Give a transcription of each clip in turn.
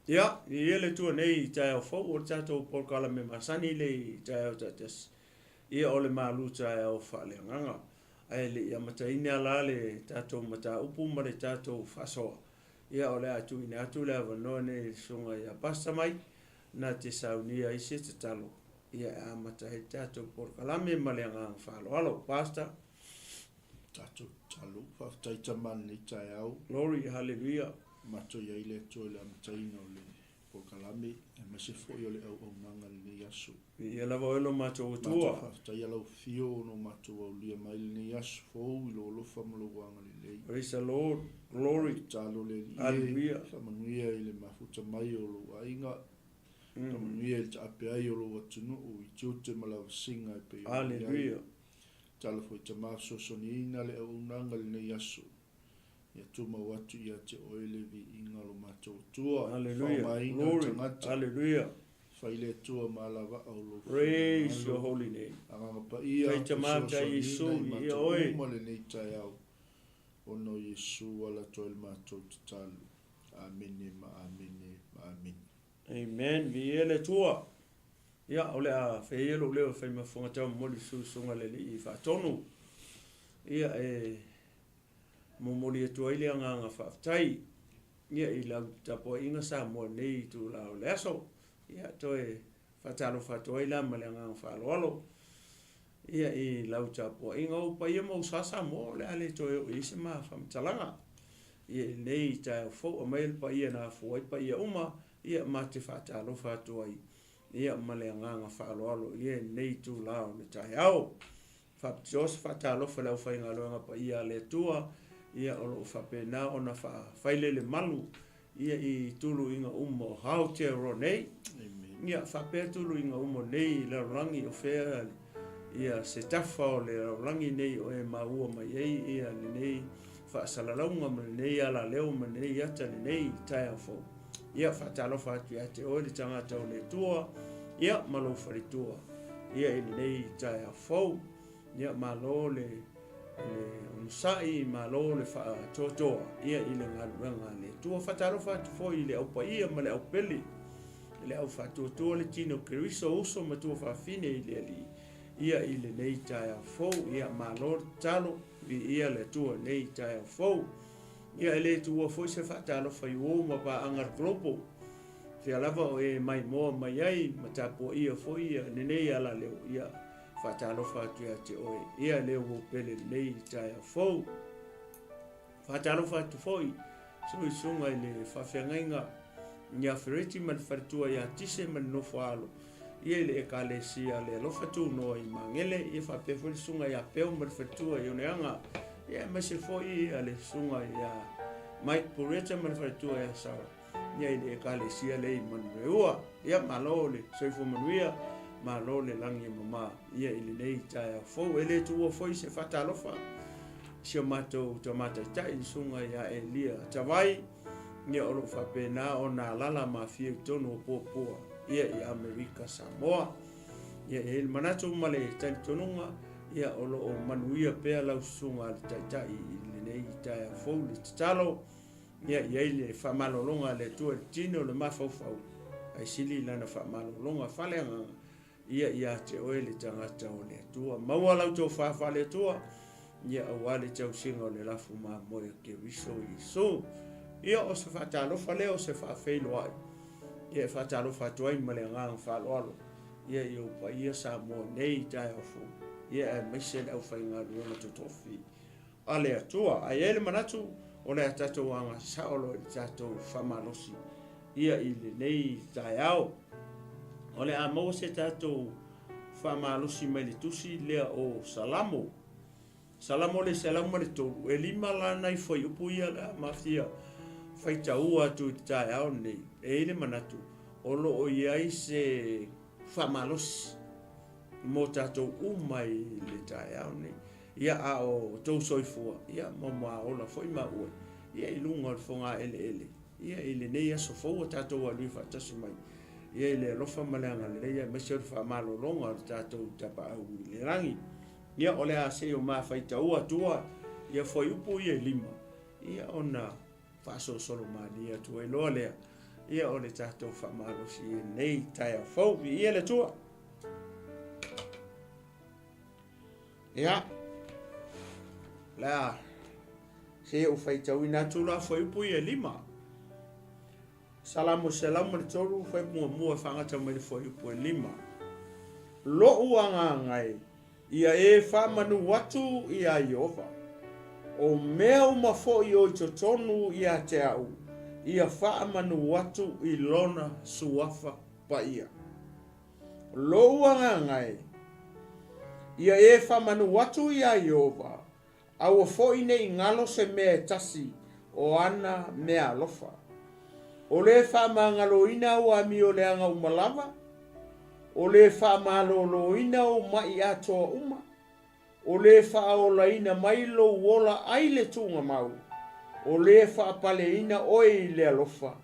Ia, viia le Atua nei i taeao fou o le tatou polokalame masani lea i taeao taitasi, ia o le malu taeao faaleagaga. Ae le i amataina la le tatou mataupu ma le tatou faasoa, ia o le a tuuina atu le avanoa nei i le Susuga ia Pastor Mike na te saunia ai se tatalo ia e amata ai le tatou polokalame ma le agaga faaaloalo. Pastor. Tatou tatalo. Faafetai Tama i lenei taeao. Glory, hallelujah. Matou i ai le Atua i le amataina o le polokalame aemaise foi o le auaunaga i lenei aso. Viia lava oe lo matou Atua. Matou faafetaia lau afio ona o matou aulia mai lenei aso fou i lou alofa ma lou agalelei. Praise the Lord. Glory. Tatalo le Alii e Hallelujah. faamanuia i le mafuta mai o lou aiga, faamanuia i le taape ai o lou atunuu i tiute ma lavasiga e pei ona i ai. Hallelujah. Tatalo foi Tama fesoasoaniina le auaunaga i lenei aso. Ia tumau atu ia te oe le viiga o lo matou Atua. Hallelujah. Faaaogaina le Glory. tagata. Hallelujah. Fai le Atua ma alavaa o lou Praise your finagalo. holy name. Agaga Paia, Tai Tama, tai Iesu, fesoasoaniina i viia matou oe. uma lenei taeao, ona o Iesu ala atu ai le matou tatalo. Amene ma amene ma amene. Amen. Viia le Atua. Ia, o le a fai ia lou leo e fai ma fofoga taumomoli i susuga le Alii faatonu. Ia, e momoli atu ai le agaga faafetai ia i lau tapuaiga Samoa nei itula o le aso. Ia, toe faatalofa atu ai la ma le agaga faaaloalo ia i lau tapuaiga. O ou paia ma ou sa Samoa, o le a le toe oo i ai se ma faamatalaga. Ia i lenei taeao fou, aumai le paia na afua ai paia uma, ia ma te faatalofa atu ai ia ma le agaga faaaloalo ia i lenei itula o le taeao. Faapitoa se faatalofa i le aufaigaluega paia a le Atua, ia o lo o faapena ona faafailele malu ia i tuluiga uma o Aotearoa nei. Ia faapea tuluiga uma nei lalolagi o fea ia se tafa o le lalolagi nei o e maua mai ai ia lenei faasalalauga ma lenei alaleo ma lenei ata lenei taeao fou. Ia faatalofa atu ia te oe le tagata o le Atua, ia ma lou faletua, ia i lenei taeao fou. Ia malo le le onosai, malo le faatoatoa ia i le galuega a le Atua. Faatalofa atu foi i le au paia ma le au pele, le au faatuatua le tino Keriso, uso ma tuafafine i le Alii, ia i lenei taeao fou. Ia malo le tatalo, viia le Atua i lenei taeao fou. Ia e le tuua foi se faatalofa i uo ma paaga le Global. Fea lava o e maimoa mai ai ma tapuaia foi ia lenei alaleo, ia faatalofa atu ia te oe, ia le uo pele lenei taeao fou. Faatalofa atu foi suisuga i le faafeagaiga ia Fereti ma le faletua ia Tise ma le nofo alo ia i le Ekalesia le Alofa Tunoa i Magele, ia faapea foi le susuga ia Peo ma le faletua i Oneaga, ia aemaise foi ia le susuga ia Mike Pureta ma le faletua ia Sarah, ia i le Ekalesia lea i Manureua. Ia malo le soifua manuia, malo le lagi e mama ia i lenei taeao fou. E le tuua foi se faatalofa i si o matou tama taitai, le susuga ia Elia Tavai, Ia o lo o faapena ona alala ma afio i totonu o Puapua ia i Amerika Samoa. Ia e i ai le manatu ma le talitonuga ia o lo o manuia pea lau susuga a le Taitai i lenei taeao fou le tatalo. Ia i ai le faamalologa a le Atua i le tino le mafaufau ae sili lana faamalologa faaleagaga Ia ia te oe le tagata o le Atua. Maua lau tofa faale-Atua, ia aua le tausiga o le lafu mamoe a Keriso Iesu. Ia o se faatalofa lea o se faafeiloai, ia e faatalofa atu ai ma le agaga faaaloalo, ia i ou paia Samoa nei i taeao fou, ia aemaise le aufaigaluega totofi a le Atua. Ae i ai le manatu, o le a tatou aga sao loa i le tatou faamalosi ia i lenei taeao. O le a maua se tatou faamalosi mai le tusi lea o Salamo. Salamo le 103, e lima la nai fuaiupu ia le a mafia faitaua atu i le taeao lenei. E i ai le manatu, o lo o i ai se faamalosi mo tatou uma i le taeao lenei. Ia, a o outou soifua, ia, ma ma ola foi maua, ia, i luga o le fogaeleele, ia, i lenei aso fou ua tatou alu faatasi mai, ia, i le alofa ma le agalelei, aemaise o le faamalologa o le tatou Tapaau i le lagi. Ia, o le a se i o mafaitaua atua, ia, fuaiupu ia e lima, ia, ona faasolosolo malie atu ai loa lea, Ia o le tatou faamalosi i lenei taeao fou. Viia le Atua. Ia, la, se i ou faitauina atu la fuaiupu ia e lima. Salamo 103, fuaiupu muamua e faagata mai le fuaiupu e lima. Lo'u agaga e, ia e faamanu atu iā Ieova. O mea uma foi o i totonu ia te au, ia faamanu atu i Lona suafa paia. Lou agaga e, ia e faamanu atu iā Ieova, aua foi ne i galo se mea e tasi o ana meaalofa. O le faamagaloina ou amioleaga uma lava, o le faamaloloina ou maʻi atoa uma, o le faaolaina mai lou ola ai le tuugamau, o le faapaleina oe i le alofa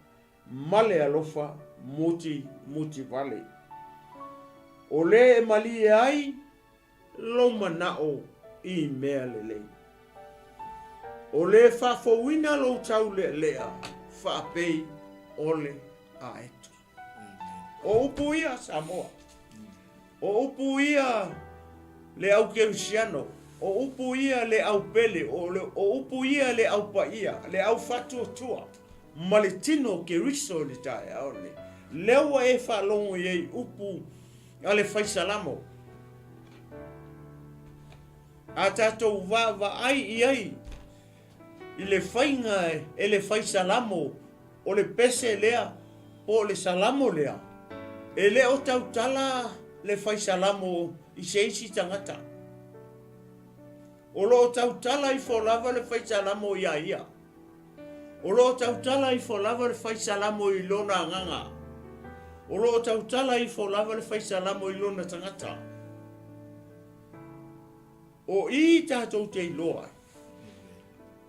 ma le alofa mutimutivale. O le e malie ai lou manao i mea lelei. O le faafouina lou taulealea faapei o le aeto. O upu ia Samoa. O upu ia le au kerisiano. O upu ia le au pele. O upu ia le au paia, le au faatuatua ma le tino o Keriso i le taeao lenei. Lea ua e faalogo i ai upu a le fai salamo. A tatou vaavaai i ai i le faiga e le fai salamo o le pese lea po o le salamo lea, e le o tautala le fai salamo i se isi tagata. O lo o tautala ifo lava le fai salamo iā ia. O lo o tautala ifo lava le fai salamo i lona agaga. O lo o tautala ifo lava le fai salamo i lona tagata. O i tatou te iloa ai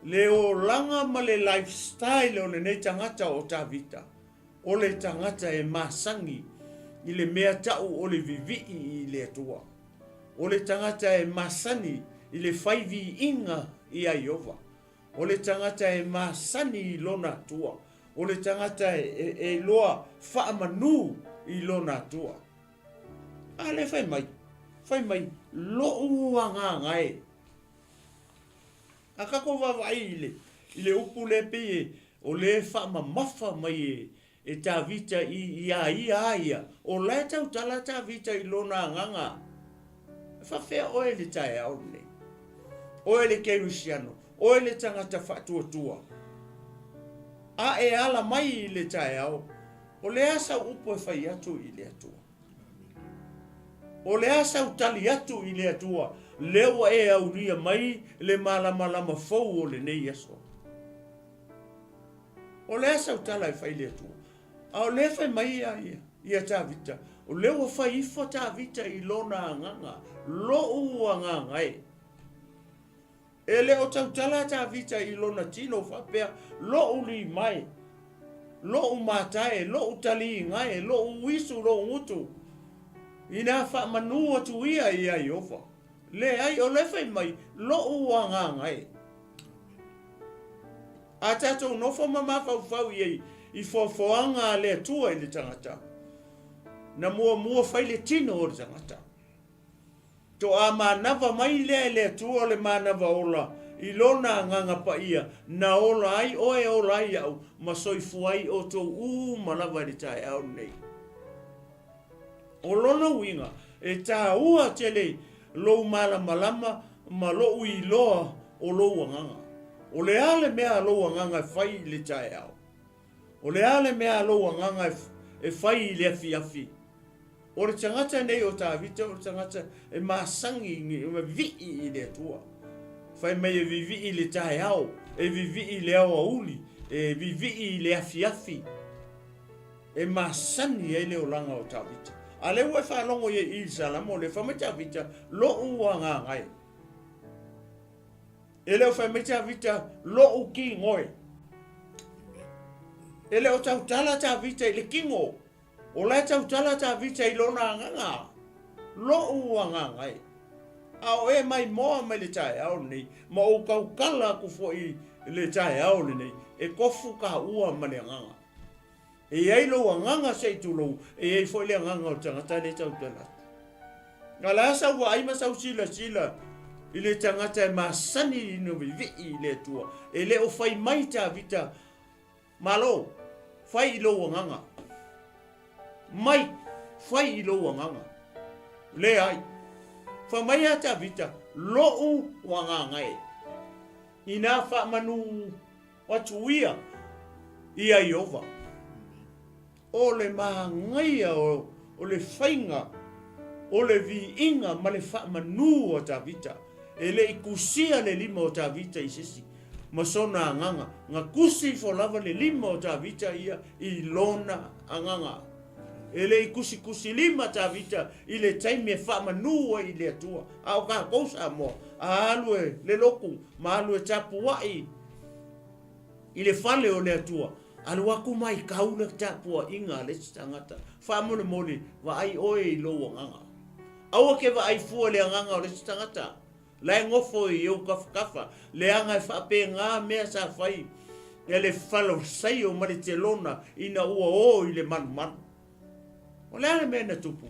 le olaga ma le lifestyle o lenei tagata o Tavita, o le tagata e masani i le mea tau o le vivii i le Atua. O le tagata e masani i le fai viiga ia Ieova. O le tagata e masani i lona Atua. O le tagata e iloa faamanu i lona Atua. A lea fai mai, fai mai, lo'u agaga e. A tatou vaavaai i le, i le upu lea pei e, o lea e faamamafa mai e, e Tavita i, iā ia a ia, o la e tautala Tavita i lona agaga. E faafefea oe i le taeao lenei? Oe le Kerisiano, oe le tagata faatuatua. A e ala mai i le taeao, O le a sau upu e fai atu i le Atua? O le a sau tali atu i le Atua, lea ua e aulia mai le malamalama fou o lenei aso? O le a sau tala e fai i le Atua? A o lea fai mai ia ia, ia Tavita, o lea ua fai ifo Tavita i lona agaga, lou agaga e. E le o tautala a Tavita i lona tino faapea, Lo'u lima e, lo'u mata e, lo'u taliga e, lo'u uisu, lo'u gutu, inā faamanū atu ia iā Ieova. Leai, o lea fai mai, Lo'u agaga e. A tatou nofo ma mafaufau i ai i foafoaga a le Atua i le tagata, na muamua fai le tino o le tagata. Toa manava mai lea e le Atua o le manava ola i Lona Agaga Paia, na ola ai oe, ola ai au, ma soifua ai outou uma lava i le taeao lenei. O lona uiga, e tāua tele lou malamalama ma lou iloa o lou agaga. O le a le mea a lou agaga e fai i le taeao? O le a le mea a lou agaga e fai i le afiafi? O le tagata nei o Tavita o le tagata e masani e vivii i le Atua. Fai mai e vivii i le taeao, e vivii i le aoauli, e vivii i le afiafi. E masani ai le olaga o Tavita. A lea ua e faalogo i ai i le Salamo lea, fai mai Tavita, Lo'u agaga e. E le o fai mai Tavita, Lo'u kigo e. E le o tautala Tavita i le kigo. O la e tautala Tavita i lona agaga, Lo'u agaga e. A o e maimoa mai le taeao lenei, ma ou tautala atu foi i le taeao lenei, e tofu taua ma le agaga. E i ai lou agaga se i tulou, e i ai foi le agaga o le tagata lea e tautala atu. A o le a sau vaai ma sau silasila i le tagata e masani ina vivii i le Atua, e le o fai mai Tavita, Malo, fai i lou agaga. Mai, fai i lou agaga. Leai. Fai mai ia Tavita, Lou agaga e. Inā faamanu atu ia ia Ieova. O le manaia o le faiga o le viiga ma le faamanu a Tavita, e le i kusia le lima o Tavita i se isi ma sona agaga, na kusi ifo lava le lima o Tavita ia i lona agaga. E le i kusikusilima Tavita i le taimi e faamanu ai i le Atua, a o kakou Samoa, a alu e le loku ma alu e tapuai i le fale o le Atua, alu aku mai kau le tapuaiga a le isi tagata. Faamolemole, vaai oe i lou agaga. Aua ke vaai fua i le agaga o le isi tagata. La e nofo i ou kafakafa, leaga e faapena mea sa fai e le Falosaio ma le Telona ina ua o i le malumalu. O le a le mea na tupu?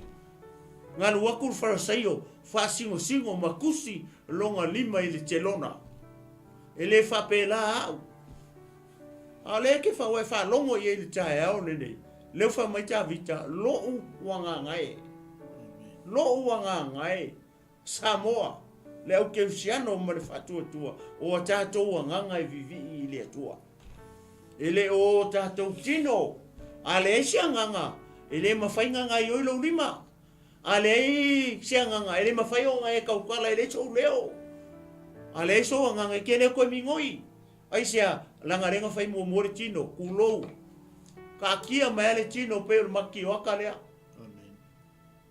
Galu aku le Falosaio, faasingosingo ma kusi lona lima i le Telona. E le faapela au. A o lea e ke fa ua e faalogo i ai i le taeao lenei, lea ua fai mai Tavita, Lou agaga e. Lou agaga e. Samoa, le au kerisiano ma le faatuatua o a tatou agaga e vivii i le Atua. E le o o tatou tino, a leai se agaga, e le mafai na gaioi lou lima. A leai se agaga, e le mafai ona e tautala, e leai sou leo. A leai sou agaga, e te le toe migoi. Aisea, leaga lea na fai muamua le tino, tulou. Taatia mai lava le tino pei o le matioaka lea.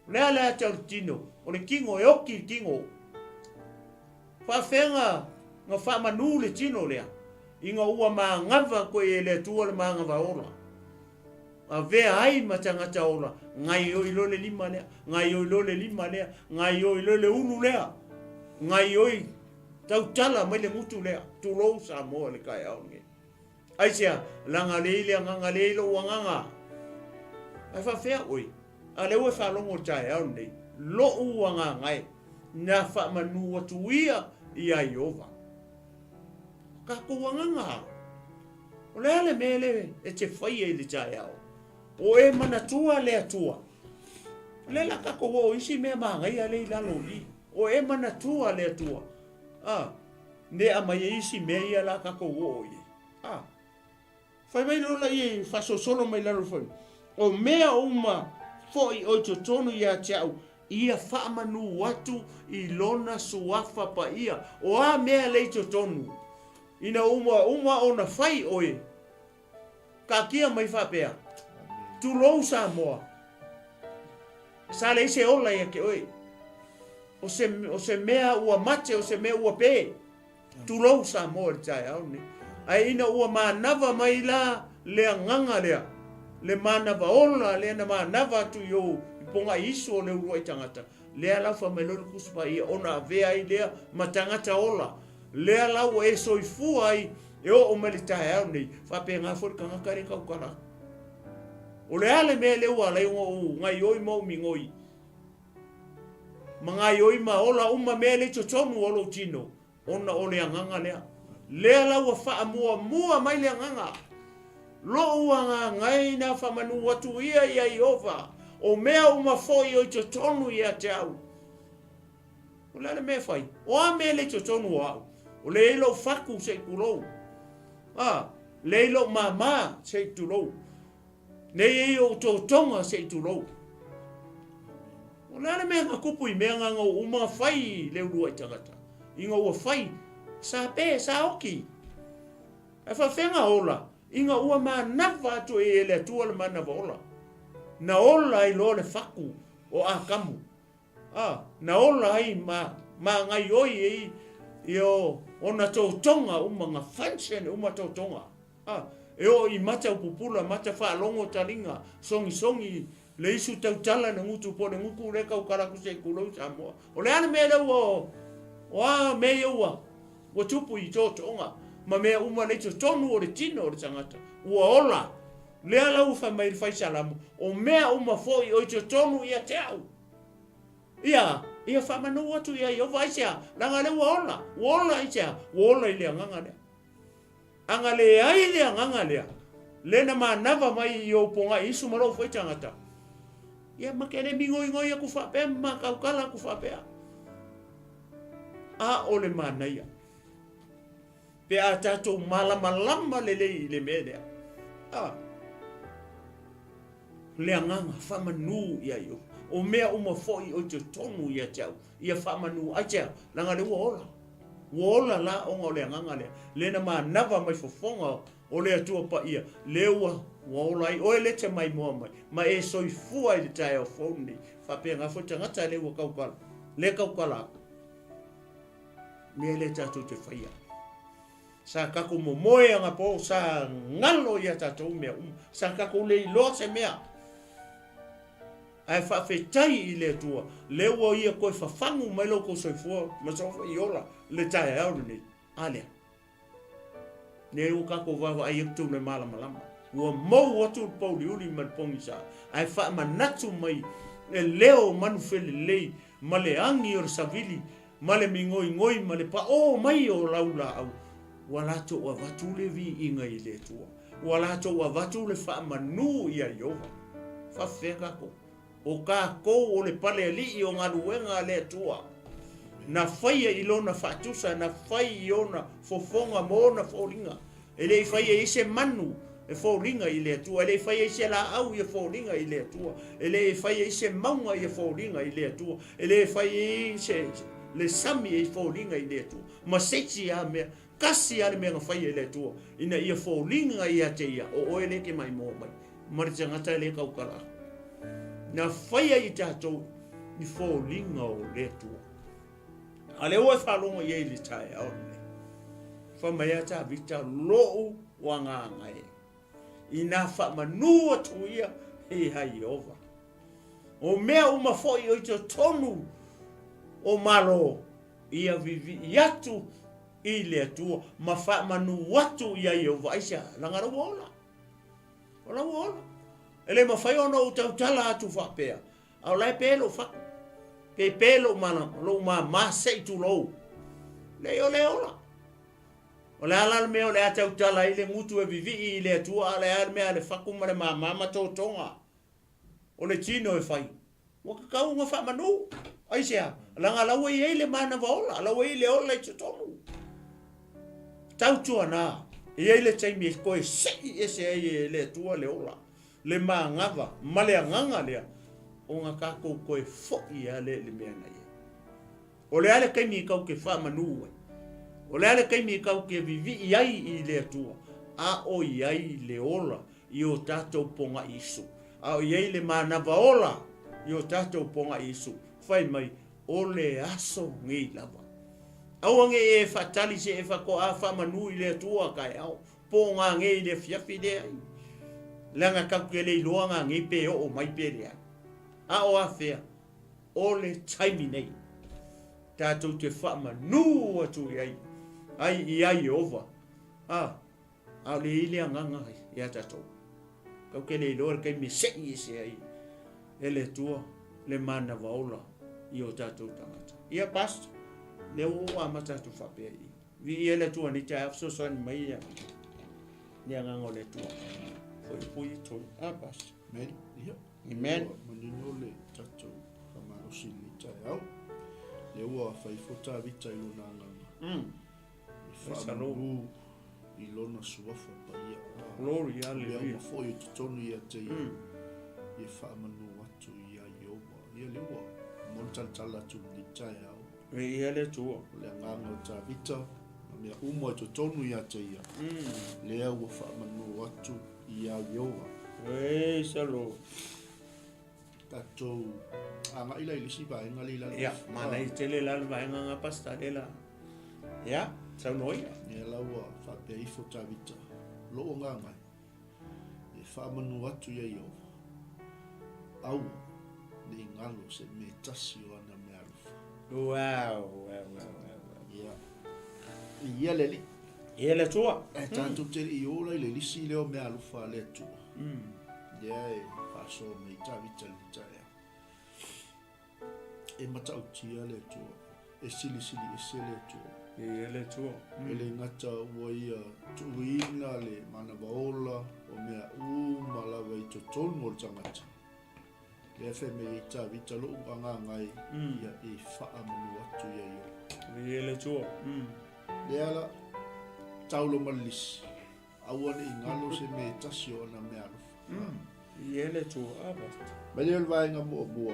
O le a le ata o le tino? O le tino, e oki le tino. Faafea na faamanu le tino lea? Ina ua manava koe e le Atua le manava ola. Avea ai ma tagata ola, gaioi loa le lima lea, gaioi loa le lima lea, gaioi loa le ulu lea, gaioi tautala mai le gutu lea. Tulou Samoa i le taeao lenei. Aisea? Leaga lea i le agaga, lea i lou agaga. Ae faafefea oe? A lea ua e faalogo i le taeao lenei, lou agaga e, na faamanu atu ia iā Ieova. O tatou agaga, o le a le mea lea e te faia i le taeao? O e manatua le Atua. O lea la tatou oo i isi mea manaia lea i lalo i i. O e manatua le Atua. A, ne aumai ai isi mea ia la tatou oo i ai. A, fai mai loa laia e faasolosolo mai lalo fai, o mea uma foi o i totonu ia te au, ia faamanu atu i lona suafa paia. O a mea lea i totonu, ina ua uma ona fai oe, taatia mai faapea, Tulou Samoa, sa leai se ola ia te oe. O se, o se mea ua mate, o se mea ua pe. Tulou Samoa i le taeao lenei. Ae ina ua manava mai la le agaga lea, le manava ola lea na manava atu i ou i pogai isu o le uluai tagata, lea la ua fai mai loa le Tusi Paia ona avea ai lea ma tagata ola, lea la ua e soifua ai e oo mai le taeao lenei, faapena foi le tagata lea e tautala atu. O le a le mea lea ua ala ai ona ou gaioi ma ou migoi? Ma gaioi ma ola uma mea lea i totonu o lou tino, ona o le agaga lea. Lea la ua faamuamua mai le agaga. Lou agaga e ina faamanu atu ia ia Ieova, o mea uma foi o i totonu ia te au. O le a le mea e fai? O a mea lea i totonu o au? O lea i lou fatu se i tulou. A, lea i lou māmā se i tulou. Nei ei ou totoga se i tulou. O le a le mea na tupu i mea na na uma fai i le uluai tagata? Ina ua fai, sa pe, sa oki. Ae faafefea na ola? Ina ua manava atu e le Atua le manava ola. Na ola ai loa le fatu o Atamu. A, na ola ai ma magaioi ai ia ona totoga uma, na function uma totoga. A, e oo i mata upupula, mata faalogo taliga, sogisogi le isu tautala le gutu po o le gutu lea tautala atu se i tulou Samoa. O le a le mea lea ua, o a mea ia ua, ua tupu i tootooga ma mea uma lea i totonu o le tino o le tagata, ua ola. Lea la ua fai mai le fai Salamo, o mea uma foi o i totonu ia te au. Ia, ia faamanu atu ia Ieova, aisea? Leaga lea ua ola, ua ola aisea? Ua ola i le agaga lea. A na leai le agaga lea, lea na manava mai i ou pogai isu ma lou foi tagata, ia ma ke le migoigoi aku faapea ma makaukala aku faapea. A o le manaia. Pe a tatou malamalama lelei i le mea lea. A. Le agaga faamanu ia Ieova. O mea uma foi o i totonu ia te au, ia faamanu ai te au, leaga lea ua ola. Ua ola la ona o le agaga lea, lea na manava mai fofoga o le Atua Paia, lea ua ua ola ai oe lea e te maimoa mai, ma e soifua i le taeao fou lenei. Faapena foi tagata lea ua taukala, lea taukala aku. Mea lea tatou te faia. Sa tatou momoe anapo, sa galo ia tatou mea uma. Sa tatou le iloa se mea. Ae faafetai i le Atua, lea ua Ia toe fafagu mai lo outou soifua ma sou foi ola le taeao lenei. A lea. Lea ua tatou vaavaai atu le malamalama. Ua mou atu le pouliuli ma le pogisa, ae faamanatu mai le leo o manu felelei ma le agi o le savili ma le migoigoi ma le paʻō mai o lau laau, ua latou avatu le viiga i le Atua, ua latou avatu le faamanū iā Ieova. Faafefea tatou? O tatou o le pale alii o galuega a le Atua, na faia i Lona faatusa, na fai i Ona fofoga ma Ona foliga. E le i faia i se manu e foliga i le Atua, e le i faia i se laau ia foliga i le Atua, e le i faia i se mauga ia foliga i le Atua, e le i faia i se le sami e foliga i le Atua, ma se isi lava mea. Tasi lava le mea na faia e le Atua, ina ia foliga ia te Ia, o oe lea e te maimoa mai, ma le tagata lea e tautala aku. Na faia i tatou i foliga o le Atua. A lea ua e faalogo i ai i le taeao lenei. Fai mai a Tavita, lou agaga e, inā faamanū atu ia iā Ieova. O mea uma foi o i totonu o Malo, ia vivii atu i le Atua ma faamanū atu iā Ieova. Aisea? Leaga la ua ola. O la ua ola. E le mafai ona ou tautala atu faapea, A o la e pe lou fatu, pe pe lou mana, lou māmā se i tulou. Leai o le ola. O le a la le mea o le a tautala ai le gutu e vivii i le Atua, a o le a le mea a le fatu ma le māmā ma totoga o le tino e fai? Ua tatau ona faamanu. Aisea? Leaga la ua i ai le manava ola, la ua i ai le ola i totonu. Tautuana, e i ai le taimi e toe sei ese ai e le Atua le ola. Le manava ma le agaga lea ona tatou toe foi lava lea i le mea na i ai. O le a le taimi e tatou te faamanu ai? O le a le taimi e tatou te vivii ai i le Atua? A o i ai le ola i o tatou pogai isu. A o i ai le manava ola i o tatou pogai isu. Fai mai, o le aso nei lava. Aua ne i e faatali se e faatoa faamanu i le Atua taeao. Po o ngā i le afiafi leai. Leaga tatou te le iloa ngā ngei pe oo mai pe leai. A o afea, o le taimi nei, tatou te faamanū atu i ai, ai i a Ieova. A, a o le i le agaga ia tatou. Tatou te le iloa le taimi e sei ese ai e le Atua le manawa ola i o tatou tagata. Ia, Pastor, lea ua ou amata atu faapea i i. Viia le Atua nei taeao fesoasoani mai ia le agaga o le Atua. Foi pui toi. Ah, Pastor. Amen. Ia. Amen. Ua manino le tatou faamalosi i lenei taeao. Lea ua fai ifo Tavita i lona agaga. E faamanu i lona suafa paia. Glory, Mea hallelujah. uma foi o totonu ia te ia. Ia faamanu atu ia Ieova. Ia lea ua momoli talatala atu i lenei taeao. Viia le Atua. O le agaga o Tavita, ma mea uma i totonu ia te ia, lea ua faamanu atu iā Ieova. Praise the Lord. Tatou agai la i le isi vaega lea i lalo. Ia, manaia tele la le vaega nga pastor lea la. Ia, saunoa ia. Ia la ua faapea ifo Tavita, lou agaga e, e faamanu atu ia Ieova, aua ne i galo se mea tasi o ana mea alofa. Wow, wow, wow, wow. wow. Ia. Ia le Alii. Ia le Atua. Ae tatou te le i ola i le lisi lea o mea alofa a le Atua. Lea e faasoa mai ai Tavita i lenei taeao. E matautia le Atua, e silisili ese le Atua. E le Atua. E le gata ua ia tuuina le manava ola o mea uma lava i totonu o le tagata. Lea fai mai ai Tavita, Lou agaga e, ia e faamanu atu ia Iopa. E le Atua. Lea la, taulo ma le lisi, aua ne i galo se mea e tasi o ana meaalofa. E le Atua. A pastor. Mai lea o le vaega muamua,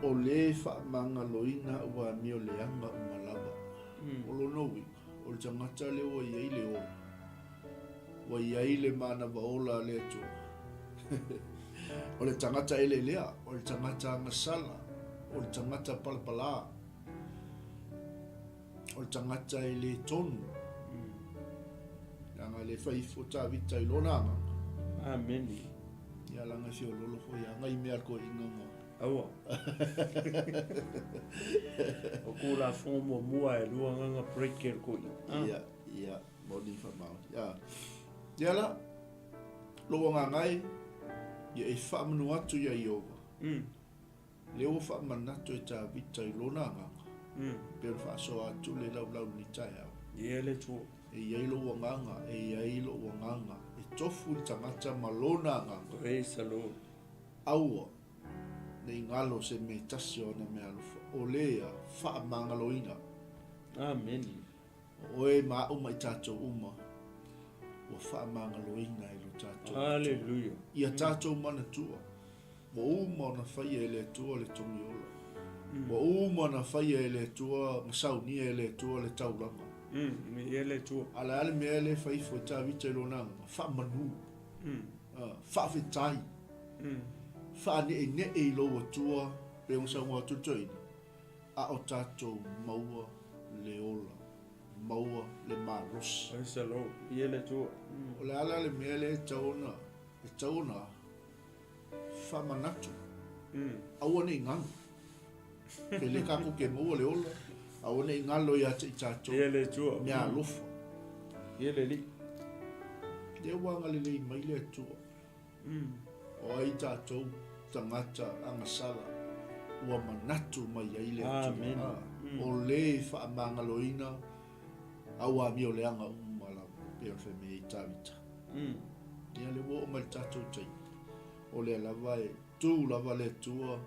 o le faamagaloina ua amio leaga uma lava. O lona uiga, o le tagata lea ua i ai le ola, ua i ai le manava ola a le Atua. O le tagata eleelea, o le tagata agasala, o le tagata palapala, o le tagata e le tonu. Leaga e le fai ifo Tavita i lona agaga. Amene. Ia leaga e feololo foi aga i mea a le toeaina na. Aua. O Tulafono muamua e lua agaga break e le toeaina. Ia, ia, moni faamaoni. Ia, ia la, lou agaga e, ia e faamanu atu ia Ieova. Lea ua faamanatu e Tavita i lona agaga, pei ona faasoa atu le laulau i lenei taeao. Ia le Atua. E i ai lou agaga, e i ai lou agaga, e tofu le tagata ma lona agaga. Praise the Lord. Aua ne i galo se mea e tasi o ana meaalofa, o lea faamagaloina. Amene. O oe ma a'u ma i tatou uma, ua faamagaloina e lo tatou Atua. Hallelujah. Ia tatou manatua, ua uma ona faia e le Atua le togi ola. Ua uma ona faia e le Atua ma saunia e le Atua le taulaga. Ia le Atua. A o le a le mea lea e fai ifo e Tavita i lona agaga? Faamanu. Faafetai. Faaneenee i lou Atua, pei ona saunoa atu le toeaina. A o tatou maua le ola, maua le malosi. Praise the Lord. Ia le Atua. O le a la le mea lea e tatau ona, e tatau ona faamanatu, aua ne i galo. Pe le tatou te maua le ola, aua ne i galo ia te i tatou. Ia le Atua. Mea alofa. Ia le Alii. Lea ua agalelei mai le Atua. O ai tatou tagata agasala ua manatu mai ai le Atua. Amene. O le faamagaloina a ua amio leaga uma lava, pei ona fai mai ai Tavita. Ia lea ua oo mai le tatou taimi, o lea lava e tu lava le Atua,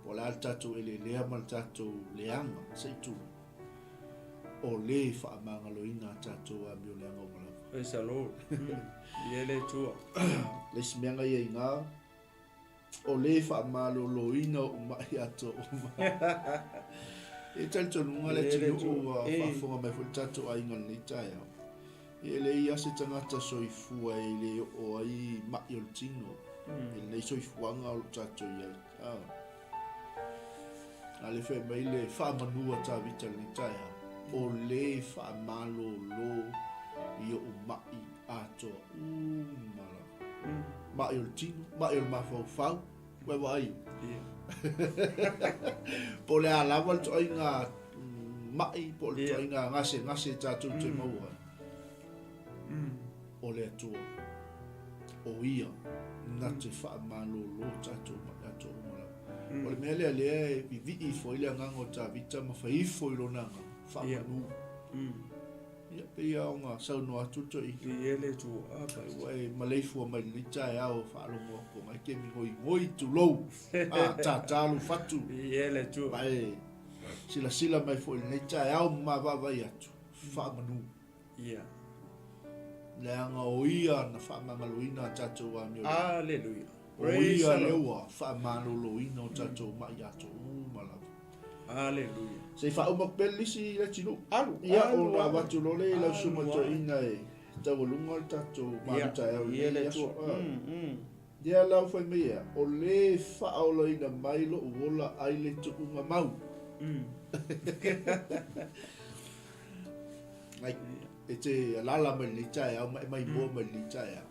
po o le a le tatou eleelea ma le tatou leaga, se i tulou. O le faamagaloina a tatou amio leaga uma lava. Praise the Lord. Ia le Atua. Le isi mea na ia i ina, o le faamaloloina o ma'i atoa uma. E talitonuga le atunuu ua faafofoga mai foi le tatou aiga i lenei taeao. E leai lava se tagata soifua e le oo ai ma'i o le tino i lenei soifuaga o lo o tatou i ai. A le fai mai le faamanu a Tavita i lenei taeao, o le faamalolo i o'u ma'i atoa uma lava. Ma'i o le tino, ma'i o le mafaufau, ua e vaai? Po o le a lava le ituaiga ma'i po o le ituaiga gasegase tatou te maua ai, o le Atua, o Ia na te faamalolo tatou ma'i atoa uma lava. O le mea lea lea e vivii ifo ai le agaga o Tavita ma fai ifo i lona agaga, faamanu. Ia, pei lava ona saunoa atu le toeaina. Ia le Atua. Ua e maleifua mai i lenei taeao faalogo atu ona e te migoigoi, tulou, a, tātā lou fatu. Ia le Atua. Ma e silasila mai foi i lenei taeao ma vaavaai atu, faamanu. Ia. Leaga o Ia na faamagaloina a tatou amio. Aleluia. O Ia lea ua faamaloloina o tatou ma'i atoa uma lava. Aleluia. Se i faauma atu pea le lisi i le atunuu. Alu. Ia, ona avatu loa lea i lau susuga toeaina e taualuga le tatou malu taeao i lenei aso. Ia la ua fai mai ea, o le faaolaina mai lou ola ai le tuuga mau. Ai, e te alala mai lenei taeao ma e maimoa mai lenei taeao.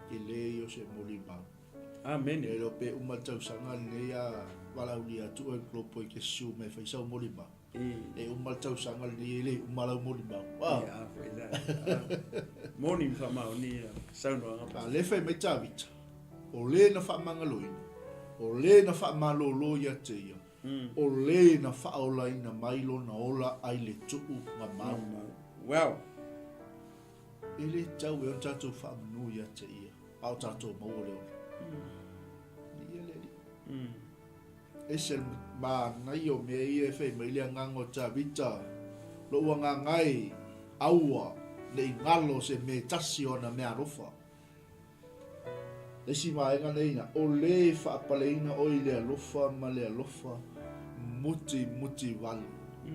Tele ia o se molimau. Amene. E iloa pe uma le tausaga lenei a valaaulia atu oe Globo e te susu mai e fai sau molimau. E uma le tausaga lenei e le uma lau molimau. Ah. Ia, a foi la. Moni ma faamaonia saunoaga. A lea fai mai Tavita, o le na faamagaloina, o le na faamalolo ia te ia, o le na faaolaina mai lona ola ai le tuu gamau. Wow. E le tatau ea ona tatou faamanu ia te ia, a o tatou maua le ola. Viia le Alii. Ese le manaia o mea ia e fai mai le agaga o Tavita, Lou agaga e, aua ne i galo se mea e tasi o ana meaalofa. Le isi vaega nei ina, o le e faapaleina oe i le alofa ma le alofa muti muti vale.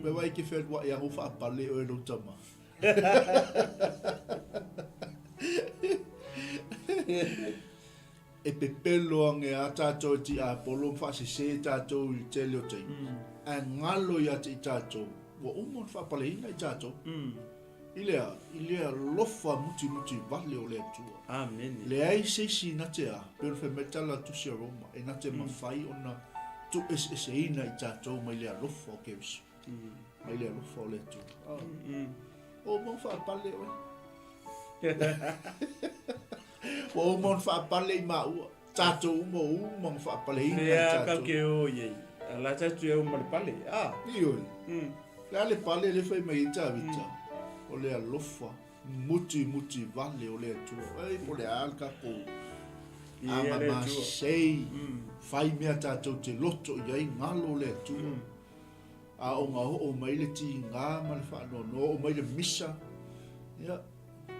Pe wai ke whenua e au whaapale oe lou tama. E pepelo ange a tātou e tiapolo ma faasesē tātou i le tele o taimi, ae galo ia te i tātou, ua uma ona faapaleina i tātou. I le a? I le alofa mutimuti vale o le Atua. Amene. Leai se isi na te a, pei ona fai mai le tala a le Tusi a Roma, e na te mafai ona tuueseeseina i tātou mai le alofa o Keriso, mai le alofa o le Atua. Ua uma ona faapale oe. Ua uma ona faapale i maua. Tatou uma ua uma ona faapaleina i tatou. Lea ke o i ai. La tatou e uma le pale. Ah. Ioe. Le a le pale le fai mai ai Tavita. O le alofa muti muti vale o le Atua. Ei, po le a le tatou amamasei. Fai mea tatou te loto i ai galo le Atua. A o ga oo mai le tiga ma le faanoanoa, oo mai le misa, ia,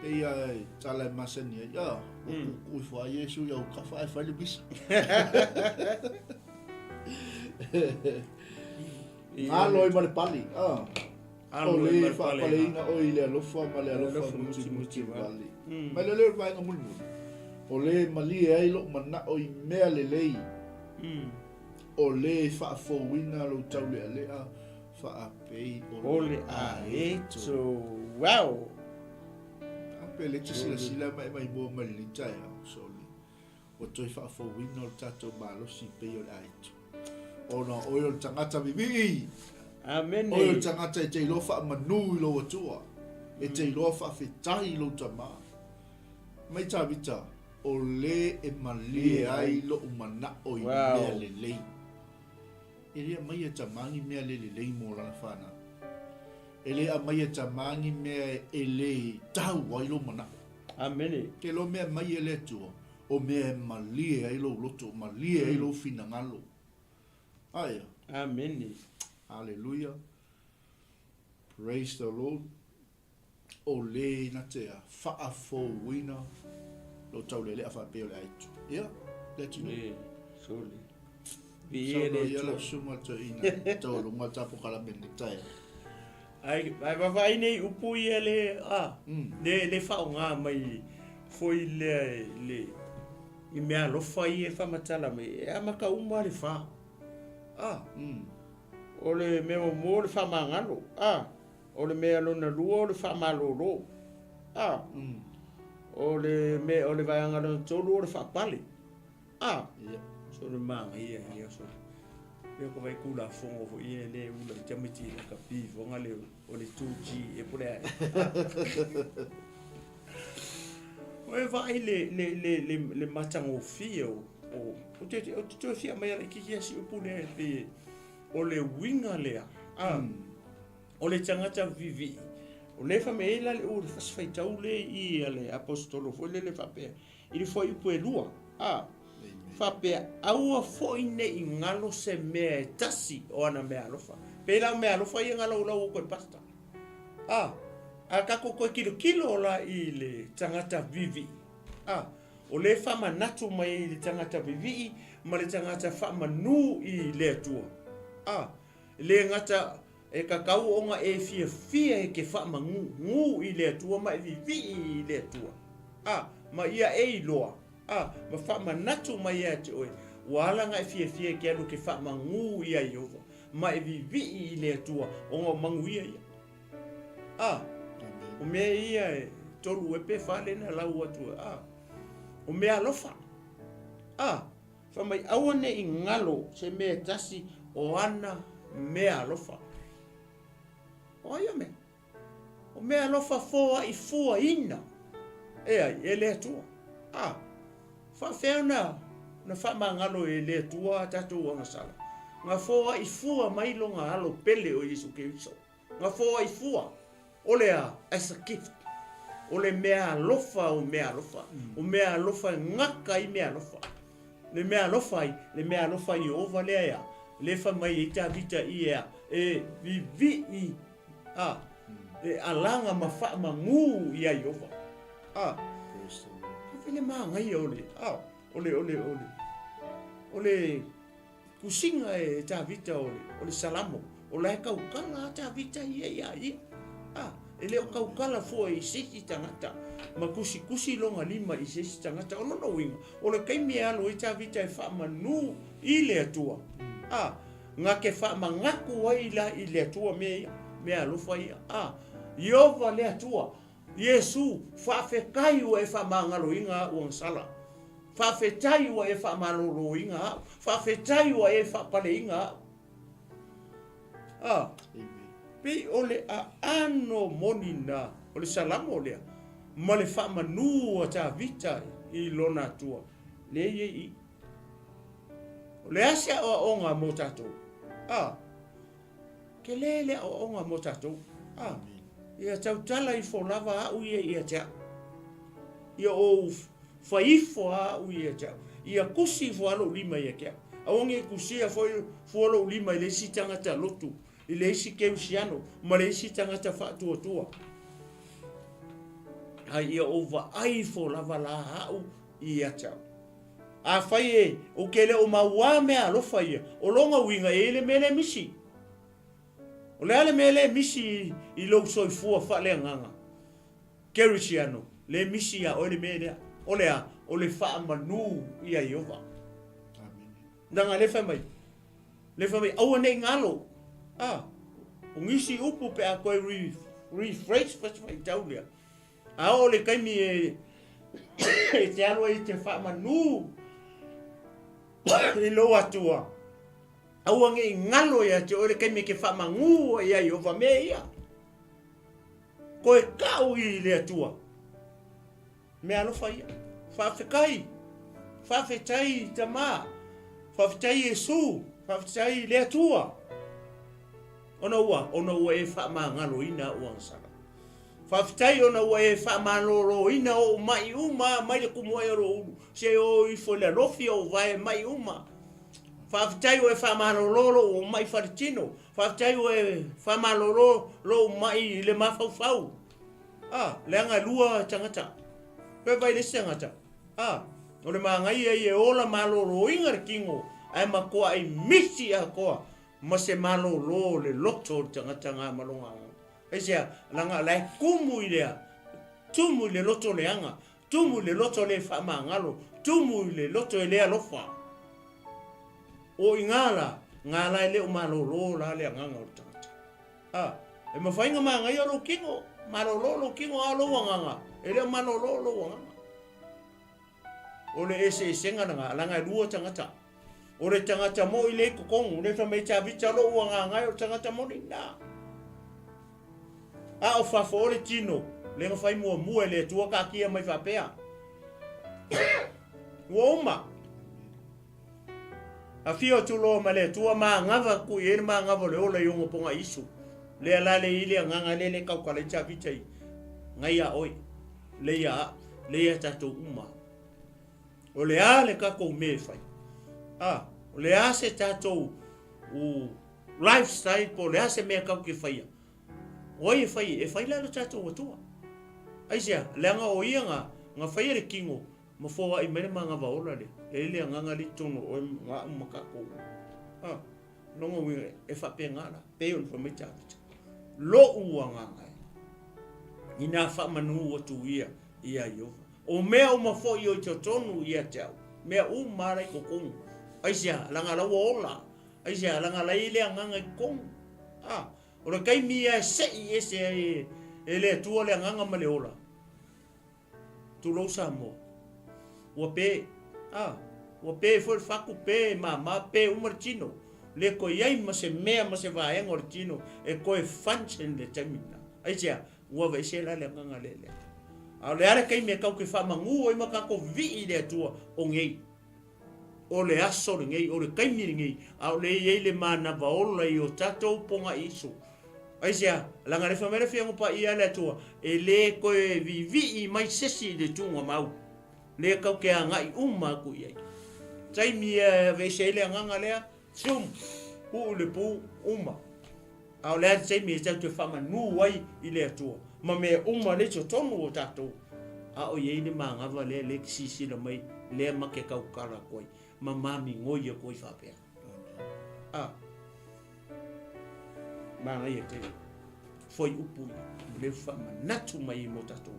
pei lava e tala e masani ai, a, ua kuukuu ifo lava Iesu i aukafa ae fai le misa. Galo ai ma le pali, a. O le faapaleina oe i le alofa ma le alofa mutimuti vale. Mai le lea o le vaega mulimuli, o le malie ai lou manao i mea lelei. O le faafouina lou taulealea faapei o le aeto. Wow! A pe le te silasila ma e maimoa mai lenei taeao, sole, ua toe faafouina o le tatou malosi pei o le aeto. Ona oe o le tagata vivii! Amene! Oe o le tagata e te iloa faamanu i lou Atua, e te iloa faafetai i lou Tama. Mai Tavita, O le e malie ai loʻu manaʻo i mea lelei. E le aumaia e Tamā ni mea le lelei mo lana whanau. E le aumaia e Tamā ni mea e le tau ai lou manaʻo. Amene. Ke loa mea mai e le Atua, o mea e malie ai lou loto, malie ai lou finagalo. Aia. Amene. Hallelujah. Praise the Lord. O le na te a faafouina lou taulealea faapea o le aitu. Ia, le atunuu. Le, sole. Viia le Atua. Saunoa ia lau susuga toeaina taualuga le ta polokalame lenei taeao. Ai, ai vaavaai nei upu ia le, a, le, le faaaoga mai foi lea le, i mea alofa ia e faamatala mai, e amata uma le fa. A, o le mea muamua o le faamagalo, a. O le mea lona lua o le faamalolo. A. O le mea o le vaega lona tolu o le faapale. A. So le manaia ia so. Ia ko vai kulafono foi ia le ula i tamaiti i ka pi fonga le o le 2G e pole ai. O e vaai le le le le le matagofie o o o te o te toe fia mai ala kiki asi upu le pe o le uiga lea. A. O le tagata vivii, o lea e fai mai ai la le u le fasi faitau le i a le aposetolo foi lele faapea, i le fuaiupu e lua, a, faapea, aua foi ne i galo se mea e tasi o ana meaalofa. Pei la o meaalofa ia galo lau ua koe pastor. A, a tatou toe tilotilo la i le tagata vivii, a, o lea e faamanatu mai ai i le tagata vivii ma le tagata faamanu i le Atua. A, E le gata e kakau ona e fiafia e ke faamagu gu i le Atua ma e vivii i le Atua, a, ma ia e iloa, a, ma faamanatu mai ia te oe, ua ala ona e fiafia e ke alu ke faamagu ia Iehova, ma e vivii i le Atua ona o manuia ia. A, o mea ia e tolu e pe fa lena lau atu, a, o mea alofa. A, Fai mai, aua ne i galo se mea e tasi o ana mea alofa. O ai ia mea? O mea alofa foai fuaina e ai e le Atua. A, faafefea ona na faamagalo e le Atua a tatou agasala? Na foai fua mai lona Alo pele o Iesu Keriso. Na foai fua, o le a? As a gift. O le mea alofa o mea alofa. O mea alofa e gata ai mea alofa. Le mea alofa ai, le mea alofa i Ieova lea e a? Lea e fai mai ai Tavita i e a? E vivii a, e alaga ma faamagū iā Ieova. A, e le manaia o le, a, o le, o le, o le, o le tusiga e Tavita o le, o le Salamo, o la e tautala a Tavita ia iā ia. A, e le o tautala fua i se isi tagata, ma tusitusi lona lima i se isi tagata. O lona uiga, o le taimi e alu ai Tavita e faamanū i le Atua, a, Na te faamanatu ai la i le Atua mea ia, mea alofa ia. A, Ieova le Atua, Iesu, faafetai ua e faamagaloina a'u agasala. Faafetai ua e faamaloloina a'u. Faafetai ua e faapaleina a'u. A, pei o le aano moni na o le Salamo lea, ma le faamanu a Tavita i lona Atua, lea e i ai i i. O le a se aoaoga mo tatou? A, tele le aoaoga mo tatou. A, ia tautala ifo lava a'u ia ia te a'u. Ia ou fai ifo a a'u ia te a'u. Ia kusi ifo a lo'u lima ia te a'u. Aua ne i kusia foi fua lo'u lima i le isi tagata lotu, i le isi keusiano, ma le isi tagata faatuatua. A ia ou vaai ifo lava la a'u ia te a'u. Afai e ou te le o mauā mea alofa ia, o lona uiga e i ai le mea le misi. O le a le mea le misi i lou soifua faaleagaga? Kerisiano, le misi iā oe le mea lea. O le a? O le faamanu iā Ieova. Leaga lea fai mai, lea fai mai, aua ne i galo. A, o nisi upu pe a toe rephrase faitau lea, A oo le taimi e e te alu ai e te faamanu i lou Atua, aua ne i galo ia te oe le taimi e te faamanu ai ia Ieova mea ia. Koe kau i le Atua. Mea alofa ia. Faafetai. Faafetai Tama. Faafetai Iesu. Faafetai le Atua. Ona ua, ona ua e faamagaloina a'u agasala. Faafetai ona ua e faamaloloina o'u ma'i uma mai le kumu ai o lou ulu, se i o ifo i le alofi o'u vae ma'i uma. Faafetai ua e faamalolo lo'u ma'i faletino. Faafetai ua e faamalolo lo'u ma'i i le mafaufau. A, leaga e lua tagata. Toe vai le isi tagata. A, o le manaia ia e ola maloloina le tino ae matuai misi atoa ma se malolo o le loto o le tagata ga ma lona agaga. Aisea? Leaga la e tumu i le a? Tumu i le loto leaga, tumu i le loto le faamagalo, tumu i le loto e le alofa. O i ga la, ga la e le o malolo la le agaga o le tagata. A, e mafai na manaia lou tino, malolo lou tino, a o lou agaga, e le o malolo lou agaga. O le eseesega lena, leaga e lua tagata. O le tagata moi lea i totonu, lea fai mai Tavita lou agaga e o le tagata moni lena. A o fafo o le tino, lea na fai muamua e le Atua taatia mai faapea. Ua uma. Afio atu loa ma le Atua manava atu i ai le manava o le ola i ona poga isu. Lea la le i le agaga lea le tautala ai Tavita i ngai a oe. Lea ia a'u, lea ia tatou uma. O le a le tatou mea e fai? A, o le a se tatou u, lifestyle po o le a se mea tatou te faia? O ai e fai? E fai la lo tatou Atua. Aisea? Leaga o ia na, na faia le tino ma foai mai le manava ola lea. E i ai le agaga lea i totonu o oe ma a'u ma tatou uma. A. Lona uiga e faapena la, pei ona fai mai Tavita, Lo'u agaga e, inā faamanū atu ia iā Ieova. O mea uma foi o i totonu ia te au, mea uma la i totonu. Aisea? Leaga la ua ola. Aisea? Leaga la e i ai le agaga i totonu. A, o le taimi ia e se'i ese ai e le Atua le agaga ma le ola. Tulou Samoa. Ua pe, a, ua pe foi le fatu, pe mama, pe uma le tino. Le toe i ai ma se mea ma se vaega o le tino e toe function i le taimi lena. Aisea? Ua aveesea la le agaga lea. A o le a le taimi e tatou te faamanu ai ma tatou vivii i le Atua? O nei. O le aso lenei, o le taimi lenei, a o lea e i ai le manava ola i o tatou pogaiisu. Aisea? Leaga le fai mai le Afioga Paia a le Atua, e le toe vivii mai sesi i le tugamau. Lea tatou te agai uma atu i ai. Taimi e aveese ai le agaga lea, zoom, tuu i le pu, uma. A o le a le taimi e tatou te faamanu ai i le Atua ma mea uma lea i totonu o tatou, a o i ai le manava lea lea e te silasila mai lea ma te tautala atu ai ma mamigoi atu ai faapea. A. Manaia tele. Fuaiupu ia, o lea ua faamanatu mai ai mo tatou.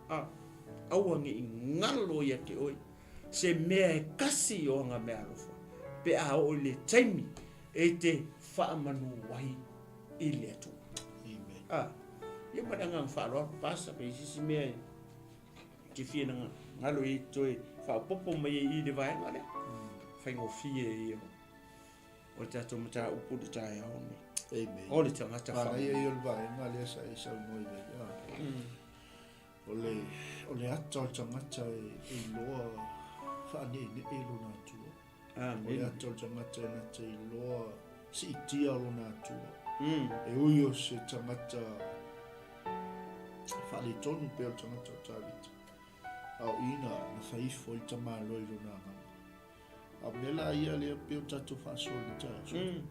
A. Aua ne i galo ia te oe se mea e kasi o ana meaalofa pe a oo i le taimi e te faamanu ai i le Atua. Amen. A, ia ma le agaga faaaloalo, Pastor, pe i se isi mea e te fia galo i toe faaopoopo mai ai i le vaega lea. Faigofie ia o le tatou mataupu i le taeao nei. Amen. O le tagata faamanu. Manaia ia o le vaega lea sa e saunoa i ai. O le, o le ata o le tagata e iloa faaneenee lona Atua. Amen. O le ata o le tagata e na te iloa siitia lona Atua. E ui o se tagata faaletonu pea o le tagata o Tavita. A o i na, na fai ifo ai le tamaloa i lona agaga. A o mea la ia lea pei o tatou faasoa i le taeao.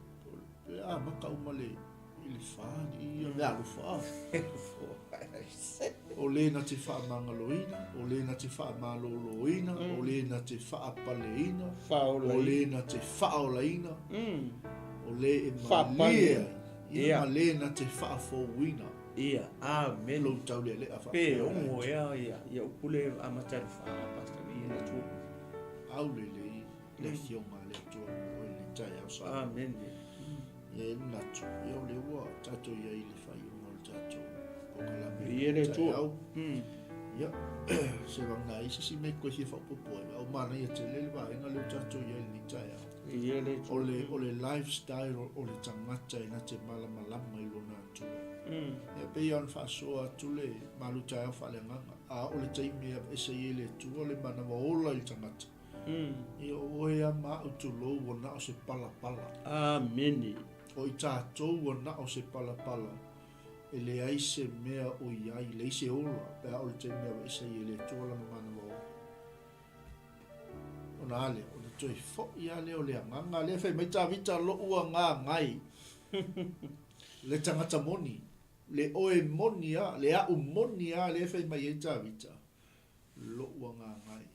E amata uma le i le fa i ia meaalofa a. O le na te faamagaloina, o le na te faamaloloina, o le na te faapaleina, o le na te faaolaina, o le e malie ai, ia ma le na te faafouina. Ia, amen. Lou taulealea faapea. Pe ogo ea ia, ia upu le amata i le fa, Pastor, i le Atua. Aulelei le Afioga a le Atua mo oe i le taeao sa. Amen. Ia e manatu, ia o lea ua tatou i ai i le faaiuga o le tatou polokalame i le taeao. Ia, se vagana ai se isi mea e toe fia faaopoopo ai, a ua manaia tele le vaega lea ua tatou i ai i lenei taeao. O le, o le lifestyle o le tagata e na te malamalama i lona Atua. Ia, pei lava ona faasoa atu le malu taeao faaleagaga, a o le taimi e aveese ai e le Atua le manawa ola i le tagata, Ia o oe a ma au tulou ua na o se palapala. Amene. O i tatou ua na o se palapala, e leai se mea o i ai, leai se ola, pe a o le taimi aveese ai e le Atua lana manawa ola. Ona a lea, ona toe foi a lea o le agaga lea fai mai Tavita lo'u agaga e le tagata moni, le oe moni a, le a'u moni a lea fai mai ai Tavita, lo'u agaga e.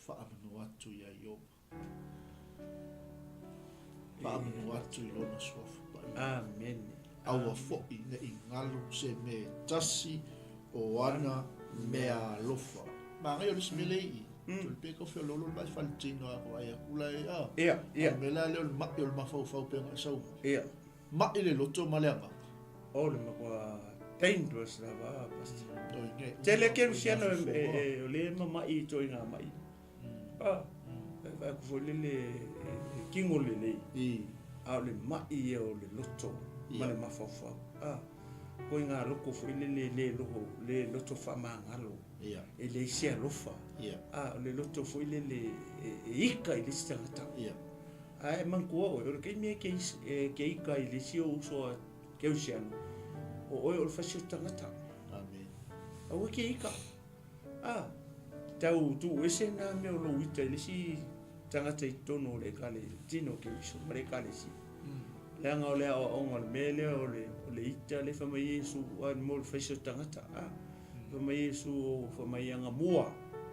Faamanu atu iā Ieova. Faamanu atu i Lona Suafa Paia. Amene. Aua foi ne i galo se mea e tasi o ana meaalofa. Manaia o le isi mea lea i i. Tole pe kau feoloolo le mai faletino a ko ai aku la e a. Ia, ia. A o le mea la lea o le ma'i o le mafaufau pei ona e saunoa. Ia. Ma'i le loto ma le agaga. O le matua dangerous lava, Pastor. Tele Kerisiano e o lea e mama'i i ituaiga ma'i. A, e vaai atu foi lele e kingo lelei, a o le ma'i ia o le loto ma le mafaufau. A, ituaiga loto foi lele le loho, le loto faamagalo, e leai se alofa. A, o le loto foi lele e ika i le isi tagata. Ae manatua oe, o le taimi e te ika i le isi ou uso a Kerisiano, o oe o le fasi o tagata. Amen. Aua e te ika. A, tau tuuese nā mea o lou ita i le isi tagata i totonu o le ekale, tino o Keriso ma le ekalesia. Leaga o le aoaoga o le mea lea o le, o le ita lea fai mai Iesu, a mo le fasi o tagata. A, fai mai Iesu o fai mai ana mua,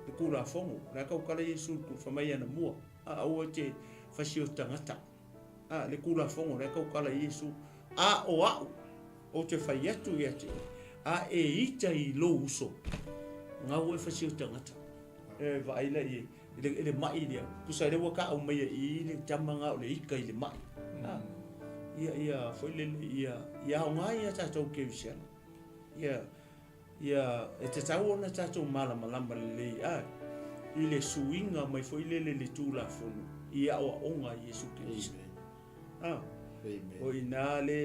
le Tulafono. O le a tautala Iesu fai mai ana mua. A, aua e te fasi o tagata. A, le Tulafono lea tautala i Iesu, a o a'u, ou te fai atu ia te oe, a e ita i lou uso, gau e fasi o tagata. E vaai la i le, le ma'i lea, tusa lea ua ta'au mai ai i le tama na o le ika i le ma'i. A, ia, ia, foi lele, ia, ia aoga ia tatou kerisiano. Ia, Ia, e tatau ona tatou malamalama lelei ai i le suiga mai foi lele i le Tulafono i aoaoga a Iesu Keriso. A, o i ina le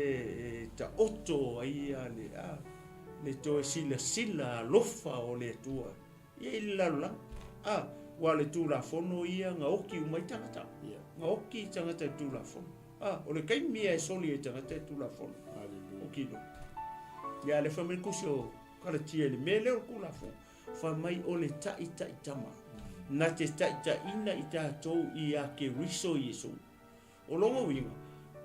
e taoto ai ia le, a, le toe silasila alofa o le Atua ia i le lalolagi. A, aua o le Tulafono ia na oti uma ai tagata. Na oti tagata i le Tulafono. A, o le taimi ia e soli ai tagata i le Tulafono. Oti loa. Ia, a o lea fai mai le Tusi o Kalatia i le mea lea o le Tulafono, fai mai o le taitaitama na te taitaiina i tatou ia Keriso Iesu. O lona uiga,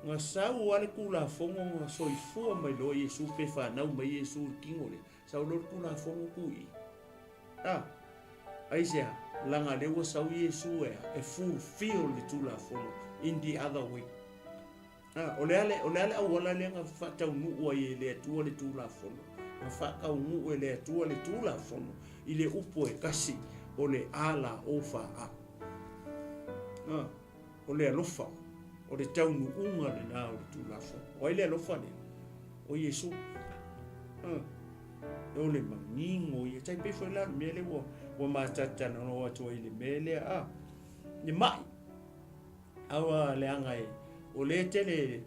na sau lava le Tulafono na soifua mai loa Iesu pe fanau mai Iesu i le tino lea, sau loa le Tulafono tu i i. A, aisea? Leaga lea ua sau Iesu e a? E fulfill le Tulafono in the other way. A, o le a le, o le a le auala lea na faataunuu ai e le Atua le Tulafono? Na faataunuu e le Atua le Tulafono i le upu e tasi, o le A la O fa A. A, o le alofa, o le taunuuga lena o le Tulafono. O ai le alofa lea? O Iesu. A, o le manino ia. Tai pei foi la o le mea lea ua, ua matatatalanoa atu ai i le mea lea, a, le mai. Aua leaga e, o lea e tele,